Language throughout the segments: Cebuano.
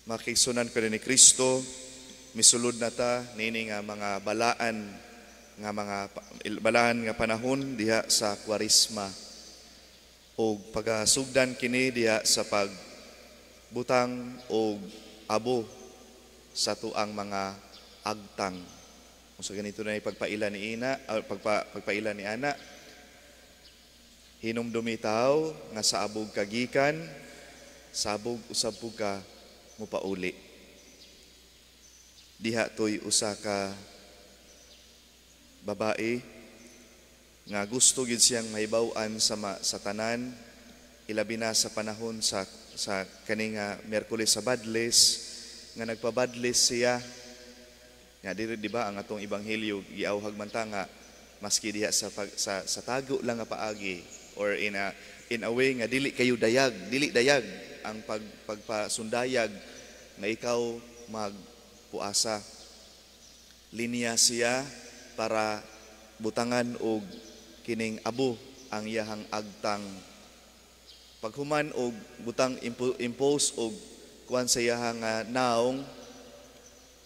Mga kaigsuonan ko ni Kristo, misulod na ta nini nga mga balaan nga mga balaan nga panahon diha sa Kwaresma. Og pagasugdan kini diha sa pagbutang og abo sa tuang mga agtang. Kung sa ganito na pagpaila ni ina, pagpaila ni ana, hinumdumi taw nga sa abog kagikan, sa abog usab pud ka mupauli. Diha to'y usa ka babae nga gusto gid siyang mahibaw-an sa tanan, ilabi na sa panahon sa kani nga Miyerkules sa Badles, nga nagpabadles siya. Nga diri, di ba, ang atong ebanghelyo giawhag man ta nga maski diha sa tago lang nga paagi or in a way nga dili kayo dayag, dili dayag ang pagpasundayag nga ikaw magpuasa. Linya siya para butangan og kining abo ang iyahang agtang. Paghuman og butang, impose og kuan sa iyahang naong,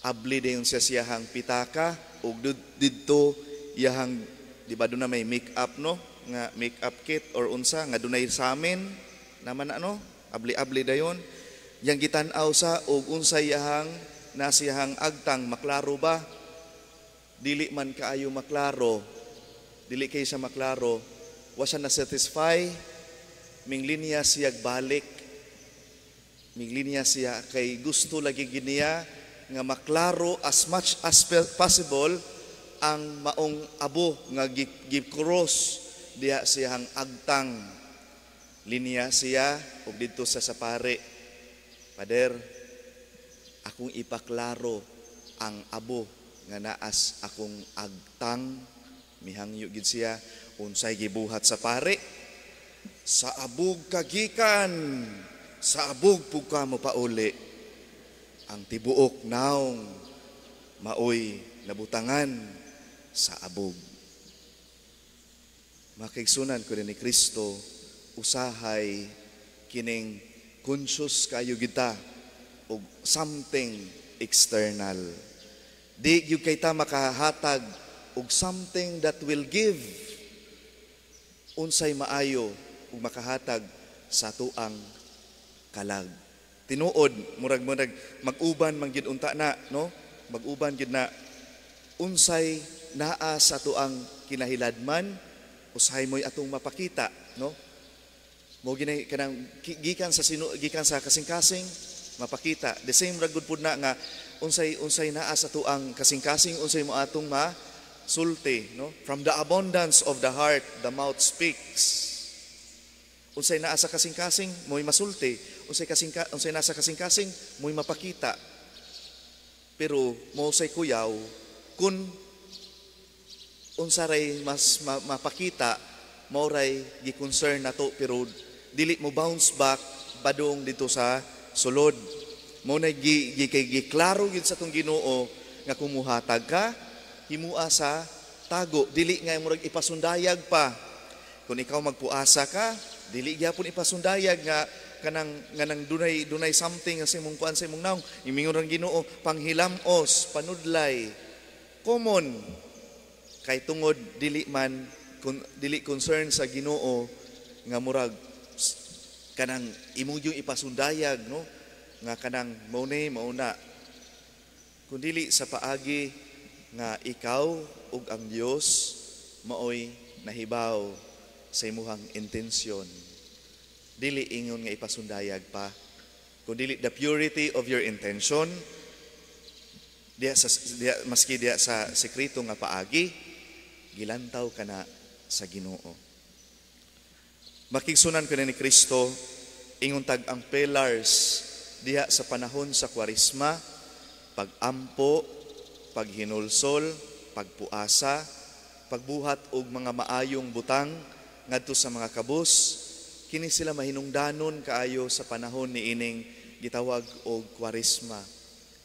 abli dayon siya siyahang pitaka og didto iyahang, di ba, doon na may make up, no, nga make up kit or unsa nga dunay samin naman ano, abli-abli dayon yang gitan-aw sa og unsay iyahang nasiyahang agtang, maklaro ba. Dili man kaayo maklaro, dili kay siya maklaro. Wa siya na satisfy, minglinya siya balik, minglinya siya kay gusto lagi giniya nga maklaro as much as possible ang maong abo nga gi-cross diha siyang agtang. Linya siya ug didto sa pare, "Pader, akong ipaklaro ang abo nga naas akong agtang." Mihangyo gid siya. Unsay gibuhat sa pare? "Sa abog kagikan, sa abog pug ka mo pauli." Ang tibuok naong maoy nabutangan sa abog. Mga kaigsuonan ko ni Kristo, usahay kining conscious kayo kita og something external. Di gyud kay ta makahatag og something that will give unsay maayo ug makahatag sa tuang kalag. Tinuod, murag mag-uban man gid unta na, no? Mag-uban gid na unsay naa sa tuang kinahiladman, usahay mo'y atong mapakita, no? Mo ginay kanang gikan sa kasing-kasing mapakita. The same ra gud pud na nga unsay naa sa tuang kasing-kasing, unsay mo atong ma sulti, no? From the abundance of the heart, the mouth speaks. Unsay naa sa kasing-kasing, mo'y masulti. Unsay naa sa kasing-kasing, mo'y mapakita. Pero mo say kuyaw kun unsa ray mas mapakita, mao ray gi-concern nato, pero dili mo bounce back padung dito sa sulod. Mo na gi, gi kay giklaro gid sa tong Ginoo nga kung muhatag ka, himua sa tago, dili nga murag ipasundayag pa. Kung ikaw magpuasa ka, dili gyapon ipasundayag nga kanang nga nang dunay something nga sa imong kuan, sa imong naong. Imingon ang Ginoo, panghilamos, panudlay. Common kay tungod dili man kun, dili concern sa Ginoo nga murag kanang imong yung ipasundayag, no, nga kanang mao ni mao na, kun dili sa paagi nga ikaw ug ang Dios maoy nahibaw sa imuhang intensyon. Dili ingon nga ipasundayag pa, kun dili the purity of your intention diya sa diya, maski diya sa sekreto nga paagi, gilantaw ka na sa Ginoo. Makigsunan ko ni Kristo, ingon tag ang pillars diha sa panahon sa Kwaresma, pagampo, paghinulsol, pagpuasa, pagbuhat og mga maayong butang ngadto sa mga kabus. Kini sila mahinungdanon kaayo sa panahon ni ining gitawag og Kwaresma.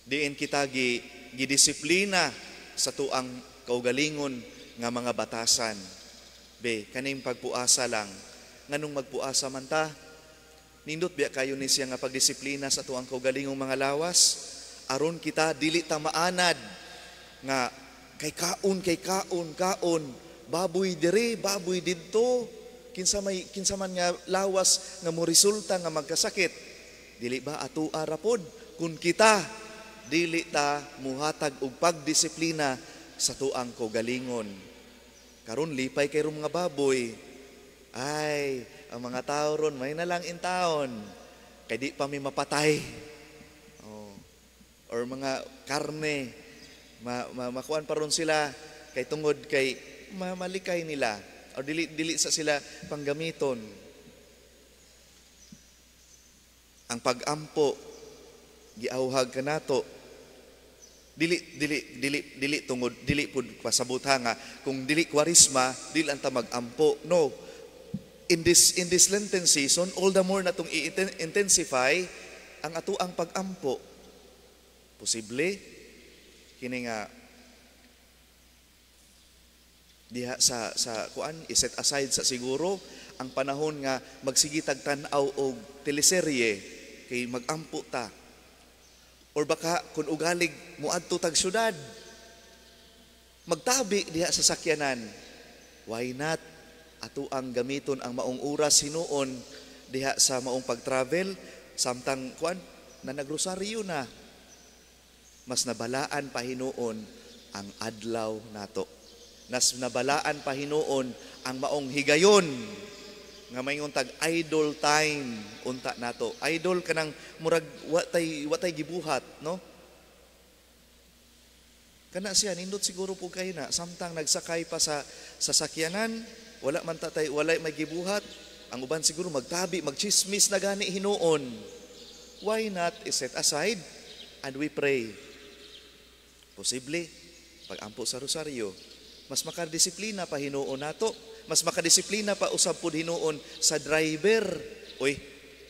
Diin kita gi gidisiplina sa tuang kaugalingon nga mga batasan. Be, kaning pagpuasa lang, nganong magpuasa man ta? Nindot biya kayo ni siya nga pagdisiplina sa atuang kaugalingong mga lawas aron kita dili ta maanad nga kay kaon, kay kaon, kaon, baboy dire, baboy didto, kinsa may kinsa man nga lawas nga mo resulta nga magkasakit. Dili ba ato ra pod kung kita dili ta muhatag og pagdisiplina sa tuang kaugalingon? Karon lipay kay mga baboy. Ay, ang mga tao ron may na lang in taon kay di pa mi mapatay. Oh. Or mga karne ma, ma, makuan pa ron sila kay tungod kay malikay nila or dili dili sa sila panggamiton. Ang pag-ampo giauhag kanato, dili dili dili dili tungod dili pud pasabot ha nga kung dili Kwaresma dili anta mag-ampo. No, in this Lenten season, all the more natong i-intensify ang atuang pag-ampo. Posible kini nga diha sa kuan, i-set aside sa siguro ang panahon nga magsige tag tan-aw og teleserye kay magampo ta, or baka kung ugalig muadto tag syudad, magtabi diha sa sakyanan, why not ato ang gamiton ang maong oras hinuon diha sa maong pag-travel samtang kuan na nagrosaryo na? Mas nabalaan pa hinuon ang adlaw nato, mas nabalaan pa hinuon ang maong higayon nga maingon tag idle time unta nato. Idle kanang murag watay gibuhat, no? Kana siya, nindot siguro po kayo na samtang nagsakay pa sa sasakyanan, wala man tatay, wala may gibuhat. Ang uban siguro magtabi, magchismis na gani hinuon. Why not set aside and we pray? Posible pagampo sa rosaryo, mas makadisiplina pa hinuon nato, mas makadisiplina pa usab pud hinuon sa driver. Uy,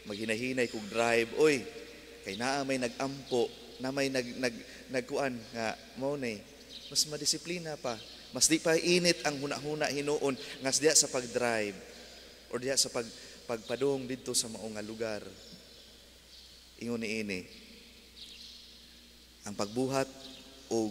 maghinahinay kog drive, oy, kay naa may nagampo, na may nag nag nagkuan nga mao ni mas madisiplina pa, mas di pa init ang hunahuna hinuon nga diha sa pag-drive or diha sa pagpadong didto sa mao nga lugar. Ingon ni ini ang pagbuhat og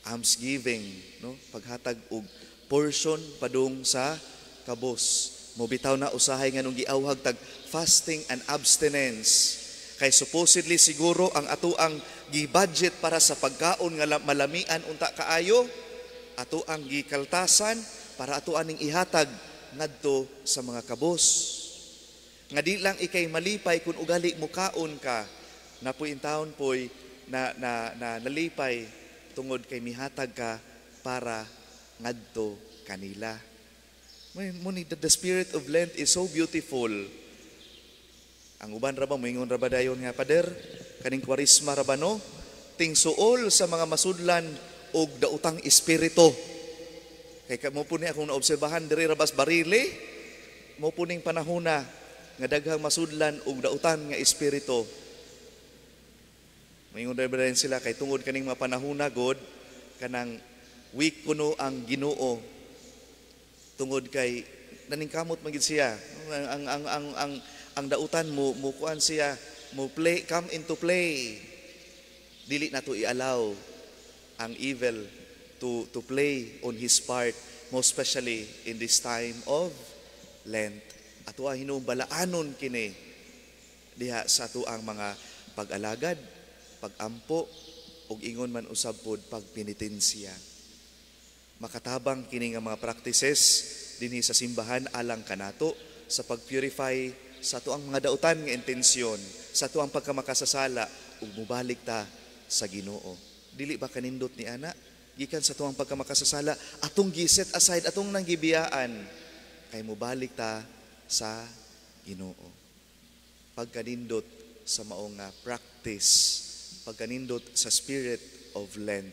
almsgiving, no, paghatag og portion padung sa kabos. Mo bitaw na usahay nga nung giawhag tag fasting and abstinence kay supposedly siguro ang ato ang gi-budget para sa pagkaon nga malamian unta kaayo, ato ang gikaltasan para ato aning ihatag ngadto sa mga kabos, nga di lang ikay malipay kung ugali mo kaon ka na poy intawon poy na, na, na nalipay tungod kay mihatag ka para ngadto kanila. May mo ni the spirit of Lent is so beautiful. Ang uban ra ba moingon ra ba dayon nga, "Pader, kaning Kwaresma ra ba, no, tingsuol sa mga masudlan og daotang espiritu?" Kay mo po ni akong naobserbahan diri ra bas Barili, mo po ning panahona nga daghang masudlan og dautan nga espiritu. Moingon ra ba sila kay tungod kaning mga panahona god, kanang weak kuno ang Ginoo tungod kay naningkamot man gid siya, ang dautan mo mo kuan siya, mo play, come into play. Dili nato i-allow ang evil to play on his part, most especially in this time of Lent. Ato ang hinuong balaanon kini diha sa ato ang mga pag-alagad, pagampo ug ingon man usab pod pagpenitensiya. Makatabang kini nga mga practices dinhi sa simbahan alang kanato sa pag-purify sa ato ang mga dautan nga intensyon, sa ato ang pagkamakasasala ug mubalik ta sa Ginoo. Dili ba kanindot ni ana? Gikan sa atuang pagkamakasasala, atong gi-set aside, atong nang gibiyaan kay mubalik ta sa Ginoo. Pagkanindot sa mao nga practice, pagkanindot sa spirit of Lent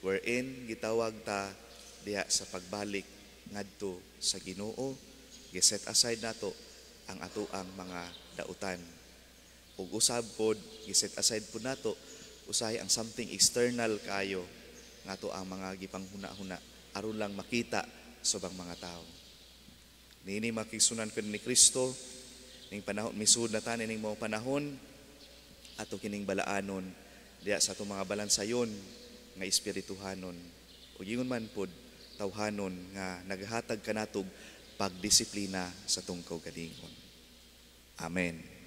wherein gitawag ta diha sa pagbalik ngadto sa Ginoo, gi-set aside nato ang atoang mga dautan. Ug usab pod gi-set aside pod nato usahay ang something external kayo nga ato ang mga gipanghuna-huna aron lang makita sa ubang mga tao. Niini, makigsunan ko ni Kristo, Ning panahon, misud na ta ning mga panahon, ato kining balaanon diya sa atong mga balansayon nga espirituhanon ug ingon man pod tawhanon nga naghatag kanatog pagdisiplina sa atong kaugalingon. Amen.